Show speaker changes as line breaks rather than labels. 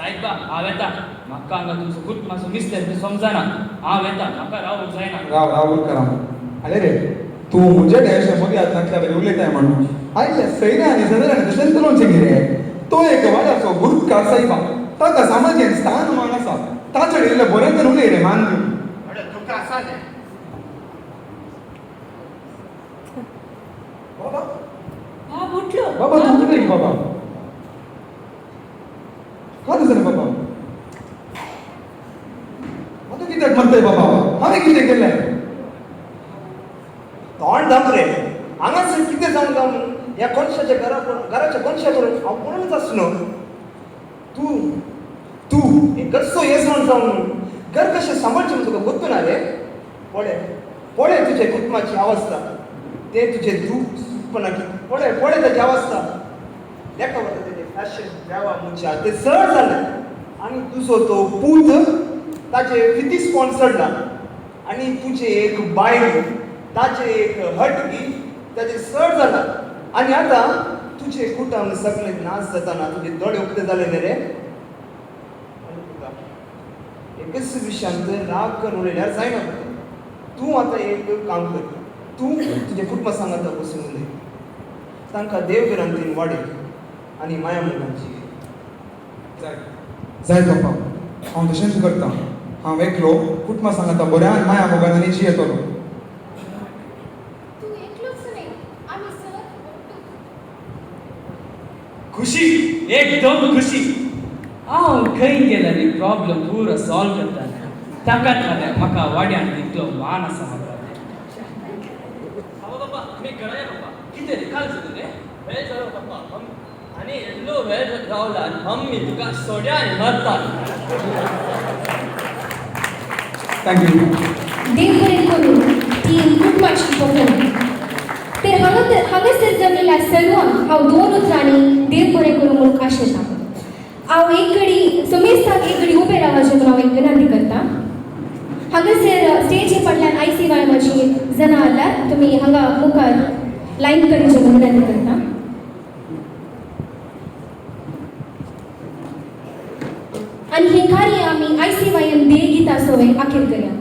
सायबा, हांव येता. म्हाका हांगा तुमचो कुटुंबाचो मिस्तर समजना. हांव येता, म्हाका रावूंक जायना.
राव राव उरका राव. अरे रे, तूं म्हजे टेन्शन मदीं आतां बरें उलयताय म्हणून आयल्या सैन्या आनी सदरान तशेंच उलोवचें कितें? तो एक वाड्याचो गुरकार सायबा, ताका समाजेन स्थान मान आसा. ताचे इल्लें बरें तर उलय रे, मान दिवन.
अरे तुका आसा न्ही.
बाबा.
बाब उठलो.
बाबा, तूं उलय बाबा. काय जालें बाबा? आतां कित्याक मरताय बाबा? हांवें कितें केलें?
तोंड धांप रे. हांगासर कितें जावन काय म्हणून ह्या कोनशाच्या घरा घराच्या कोनशा करून हांव कोणूच आसलो. तूं तूं हे घरचो येजमान जावन घर कशें सांबाळचें म्हूण तुका गोत्तू ना रे? पळय पळय तुजे कुटुंबाची अवस्था, ते तुजे दूख सुखपणा, पळय पळय ताची अवस्था. लेखा वता तेजें फॅशन देवा मनशा तें चड जालें. आनी तुजो तो पूत ताचे फिती स्पॉन्सर्ड ना, आनी तुजें एक बायल ताचें एक हट बी ताचें चड जाला. आनी आतां तुजें कुटुंब सगळें नाश जाताना तुजे दोळे उक्ते जाले न्ही रे? आनी तुका एकच विशयांत राग करून उलयल्यार जायना. तूं आतां एक काम कर, तूं तुजें कुटुंबा सांगाता बसून उलय, तांकां देव भिरांतीन वाडय आनी माया मोगान.
जाय जाय पप्पा, हांव तशेंच करता. हांव एकलो कुटुंबा सांगाता बऱ्यान माया मोगान आनी जियेतलो.
तूं एकलोच न्हय, आमी सर ಒಟ್ಟು.
खुशी, एकदम खुशी. हांव खंय गेल्यार प्रॉब्लम पुरो सॉल्व करता. ताकाच लागून म्हाका वाड्यान इतलो मान आसा म्हाका. बाबा, बाबा, आमी घरा या बाबा. कितें रे, काल जालें रे? वेळ जालो बाबा. आनी इतलो वेळ रावला आनी मम्मी तुका सोड्या आनी मरता.
Thank you.
देव बरें करूं ती कुटुंबाची परफॉर्मन्स. तर हांगा हांगासर जमिल्ल्या सर्वांक हांव दोन उतरांनी देव बरें करूं म्हूण आशेतां. हांव एक घडी समेस्तांक एक घडी उबें रावचें म्हूण हांव एक विनंती करता. हांगासर स्टेजी फाटल्यान I C वाय जाणां आसल्यार तुमी हांगा मुखार लायन करचें म्हूण विनंती करता. आनी हें कार्य आमी I C Y M देह गिता सोवे आखीर करया.